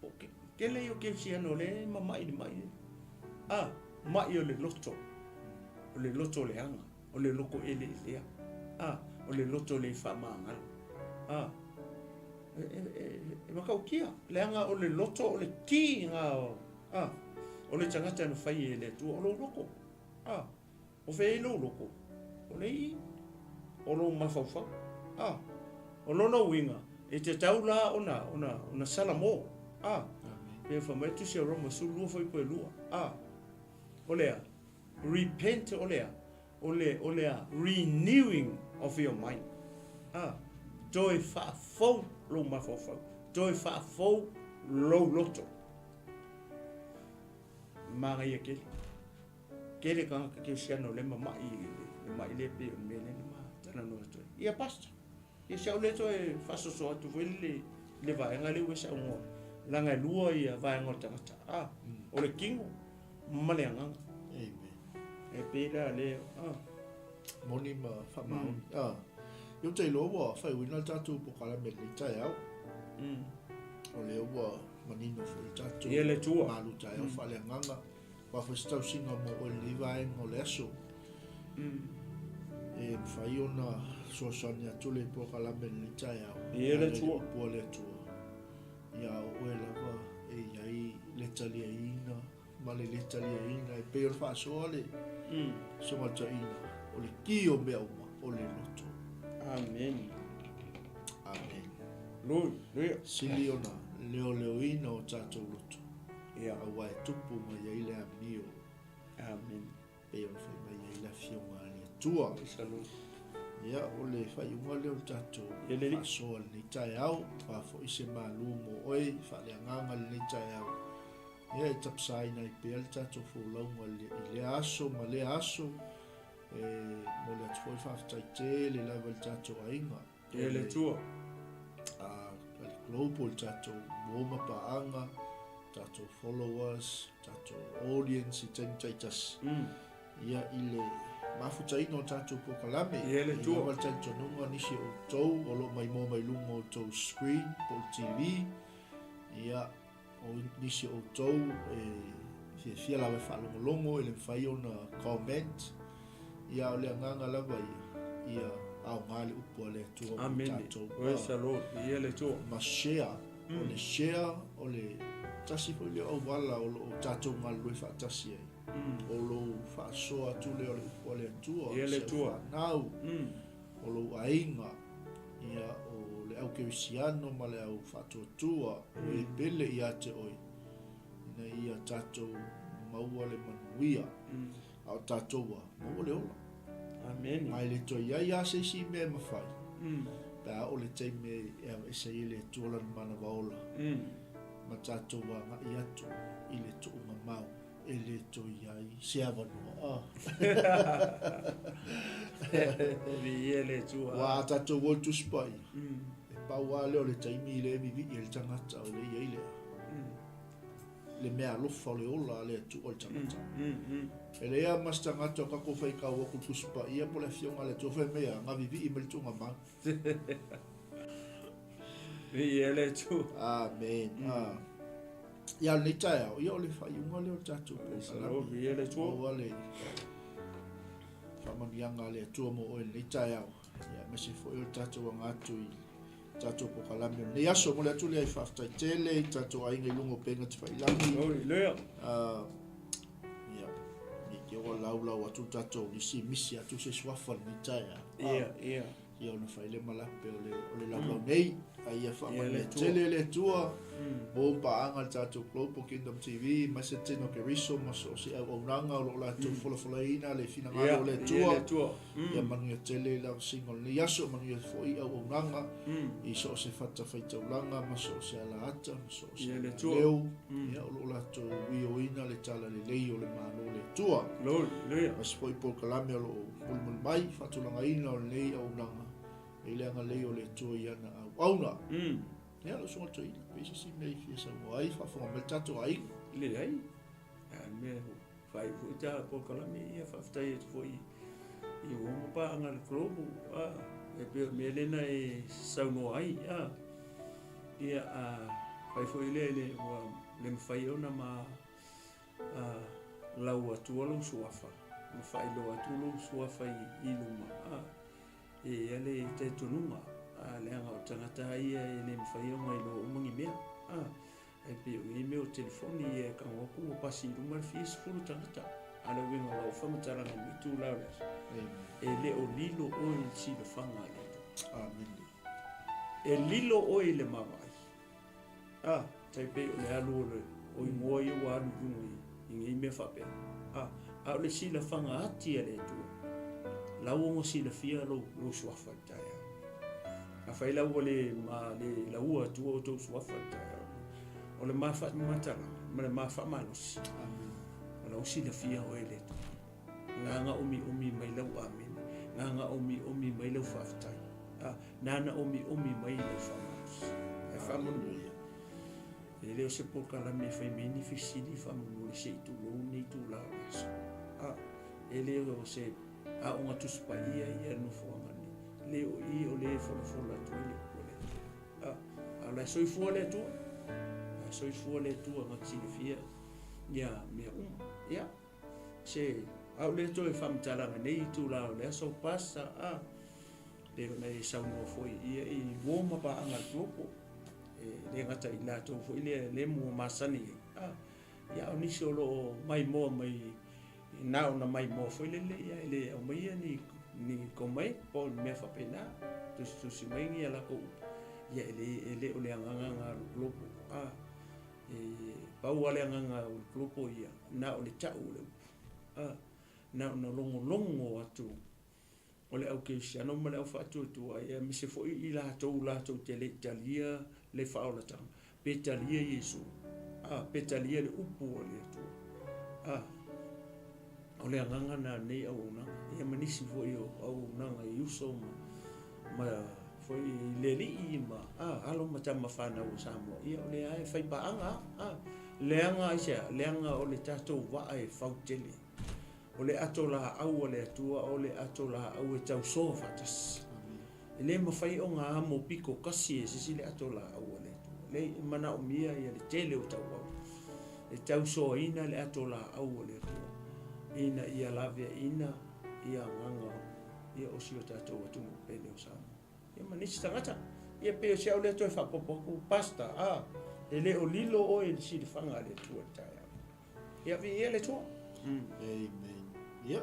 o ke, tele ia o kerisiano o lea e mamai i le mai lea. A, mai o le loto, o le loto leaga, o le loto eleelea, a, o le loto le faamagalo. A, e, e, e, e matautia, leaga o le loto o le ki nga, a, o le tagata na fai e le Atua, o lou loto. A, O fea i lou loko? O le i o lou mafaufau. A, o lona uiga, e tatau la ona, ona, ona salamo. A, pei ona fai mai le Tusi a Roma 12 fuaiupu e 2. A, o le a? Repent o le a? O le, o le a? Renewing of your mind. A, toe faafou lou mafaufau. Toe faafou lou loto. Manaia tele. Tele tagata kerisiano o lea e mamai i le mai lea pei o le mea lea na ma talanoa atu ai. Ia pastor, ia si au lea toe faasoso atu foi le le vaega lea ua e saunoa, leaga e lua ia vaega o le tagata, a, o le tino ma le agaga. Amen. E pei la lea, a. Moni ma faamaoni. A. Ia ou te iloa ua faaiuina le tatou polokalame i lenei taeao. O lea ua manino foi le tatou Ia le Atua. malu taeao faaleagaga. Ua fai se tausiga mo oe i lenei vaega o le aso. E mafai ona fesoasoani atu le polokalame i lenei taeao. Ia le Atua. Upu a le Atua. Ia o oe lava e i ai le taliaina ma le le taliaina e pei o le faasoa le sogataiina o le ki o mea uma o le loto. Amen. Amen. Hallelujah. Sili ona leoleoina o tatou loto. Ia. Aua e tupu mai ai le amio. Amen. Pei ona fai mai ai le Afioga a le Atua. Praise the Lord. Ia, o le faaiuga lea o le tatou Ia le Alii. faasoa i lenei taeao. Ua foi se malu mo oe faaleagaga i lenei taeao. Ia, e tapasaina ai pea le tatou folauga i lea aso ma lea aso. E momoli atu foi le faafetai tele lava i le tatou aiga. E le Atua. A le global, le tatou uo ma paaga, tatou followers, tatou audience i taimi taitasi. Ia i le mafutaina o tatou polokalame. Ia le Atua. E lava le talitonuga nisi o outou o lo o maimoa mai luga o outou screen po o le TV. Ia O nisi o outou e fiafia lava e faalogologo e le mafai ona comment, ia a o le agaga lava ia, ia aoga le upu a le Atua mo tatou. Praise the Lord. Viia le Atua. Ma share. O le share o le tasi foi lea o auala o lo o tatou galulue faatasi ai. O lou faasoa atu lea o le upu a le Atua, Viia le Atua. Si au fanau. O lou aiga, ia, o le au kerisiano ma le au faatuatua, o e pele ia te oe, ina ia tatou maua le manuia, a o tatou a, maua le ola. Amene. Ma e le toe i ai lava se isi mea e mafai, pe a oo le taimi e aveese ai e le Atua Lana manava ola, ma tatou agai atu i le tuugamau. E le toe i ai se avanoa. Ah. Viia le Atua. Ua a tatou o i Tusi Paia, e pau lava lea o le taimi lea e vivii ai le tagata o lea e i ai le, le mea alofa o le ola a le Atua i le tagata. E leai lava ma se tagata o tatou faitau atu i le Tusi Paia po o le Afioga a le Atua fai mai a, na vivii mai le tuugamau. Viia le Atua. Amen. Ah. Ia lenei taeao, ia o le faaiuga lea o le tatou polokalame. Viia le Atua. Maua le faamanuiaga a le Atua mo oe i lenei taeao. Ia, aemaise foi o le tatou aga atu i tatou polokalame o lenei aso. Momoli atu le faafetai tele i tatou aiga i luga o upega tafailagi. Hallelujah. Ia, ne i te i ua laulau atu le tatou nisi misi atu se suafa i lenei taeao. Ia, ia. Ia ona fai lea ma lape o le, o le laulau nei. A ia faamanuia tele le Atua. Mo paaga le tatou Global Kingdom TV, ma se tino ke riso ma so se auaunaga o lo o latou folafolaina le finagalo o le Atua. Ia manuia tele i lau singa o lenei aso, manuia foi auaunaga i so o se fatafaitaulaga ma so o se alaata ma so o se alaleu. Ia o lo o latou wioina le talalelei o le Malo o le Atua. Ma se foi polokalame o lo o mulimuli mai, faatulagaina o lenei auaunaga i le agalelei o le Atua i ana auauna. Ia, lau Susuga Toeaina, pe i se isi mea i fia saunoa ai, faafofoga mai le tatou aiga. Leai, a mea faaiu foi ta polokalame, ia faafetai atu foi i uo ma paaga a le Global, a, e pei o le mea lena e saunoa ai, a, ia, a fai foi lea i le, ua le mafai ona ma a, lau atua lou suafa, ma faailoa atu lou suafa i luma, a, e i ai le talitonuga, a, leaga o tagata lava ia e le mafai ona iloa uma ni mea, a, e pei o nei mea o telefoni ia e tago atu ua pasi i luma le fia sefulu tagata, a o le uiga o lau faamatalaga i lenei itula o le aso, e le o lilo oe i le silafaga a le Atua. Amene. E lilo oe i le vaavaai. A, tai pei o le alu o le o igoa ia ua alu i luga i, i nei mea faapea. A, a o le silafaga ati a le Atua, lau ona silafia lou, lou suafa i le taeao. Afai la ua le ma le laua atua outou suafa i le taeao nei, o le ma faamatalaga ma le ma faamalosi, o la ua silafia oe e le Atua. Nana omiomi mai lau amene, nana omiomi mai lau faafetai, a, nana omiomi mai lau faamalosi. Ae faamolemole, e le o se polokalame e fai mai ni fesili faamolemole se i tulou lenei itula o le aso. A, e le o se aoga Tusi Paia ia nofoaga nei, le o i o le e folafola atu ai le upu a le Atua. A, a o la e soifua le Atua, la e soifua le Atua na te silafia ia mea uma. Ia. Se, a o le toe faamatalaga nei itula o le aso pasa, a, pei ona e saunoa foi ia i uo ma paaga a le Global, e le gata i latou foi lea le mua masani ai, a, ia a o nisi o lo o maimoa mai na ona maimoa foi lele, ia e le aumaia ni, ni komai po o ni mea faapena, tusitusi mai ni a latou upu, ia e le, e le o le agaga na o le Global, a. E pau lava le agaga o le Global ia, na o le tau o le upu. A, na ona logologo atu o le au kerisiano ma le au faatuatua, ia aemaise foi i latou latou te le i talia le faaolataga, pe talia Iesu, a, pe talia le upu a le Atua. A, o le agaga na o lenei auaunaga, ia ma nisi foi o auaunaga i uso ma, ma foi i le alii ma a, alo ma tama fanau o Samoa, ia o lea lava e fai paaga a, leaga aisea, leaga o le tatou vaa e fau tele. O le ato laau a le Atua o le ato laau e tausoa faatasi. E le mafai ona amo pito kasi e se isi le ato laau a le Atua. Leai, e manaomia ia le tele o tauau e tausoaina le ato laau a le Atua ina ia laveaiina ia agaga ia o si o tatou atunuu pele o Samoa. Ia ma nisi tagata. Ia pei o si au lea toe faaopoopo atu, Pastor, a, e le o lilo oe i le silafaga a le Atua i le taeao. Ia, viia le Atua. Amen. Ia,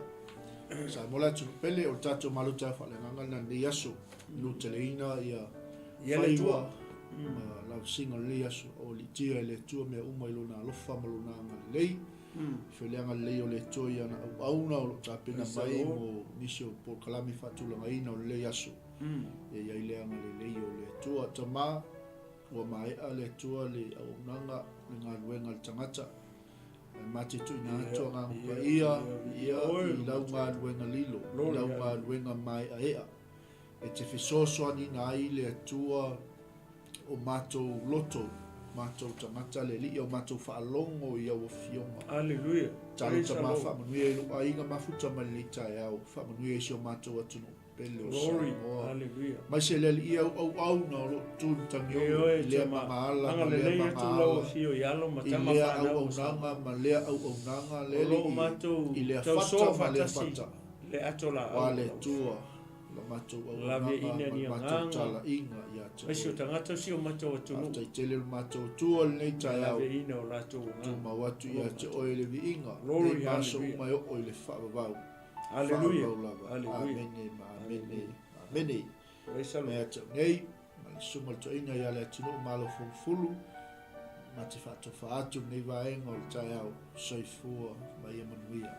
Samoa le atunuu pele, o le tatou maluta faaleagaga lena i lenei aso, nuteleina ia Ia le Atua. Ma lavasiga o lenei aso, o litia e le Atua mea uma i lona alofa ma lona agalelei. Foi le agalelei o le Atua i ana auauna o lo o tapena mai mo nisi o polokalame faatulagaina o lenei aso. Ia i ai le agalelei o le Atua. Tama, ua maea le Atua le auaunaga, le galuega a le tagata. Ae ma te tuuina atu agaga paia ia i lau galuega lilo, i lau galuega maeaea, e te fesoasoaniina ai le Atua o matou loto, matou tagata, le Alii, o matou faalogo i au Afioga. Aleluia. Talo tama faamanuia i lou aiga mafuta mai lenei taeao, faamanuia i si o matou atunuu. pele o Glory. Samoa. Hallelujah. Aemaise le Alii auauauna o lo o tu i Matagiola Ioe, i lea tama, magaala ma lea agalelei atu lau magaala, afio i alo ma i tama lea fanau o Samoa. auaunaga ma lea auaunaga, le O lo o Alii, matou i lea tausoa fata ma lea faatasi fata. le ato laau Ua o le lau Atua la matou Laveaiina auaunaga ma ni le matou agaga, talaiga ia te aemaise o Oe. tagata o si o matou atunuu, Faafetai tele le matou Atua i lenei le taeao. laveaiina o latou agaga. Tumau atu O lo ia o te matou. Oe le viiga, Glory, nei ma aso hallelujah. uma e oo i le faavavau. Hallelujah. Faavavau lava. Hallelujah. Amene ma amene Hallelujah. ma amene. Praise the Lord. Mea te au nei, ma le susuga o le toeaina ia Leatinuu Malofolufulu, ma te faatofa atu lenei vaega o le taeao, soifua ma ia manuia.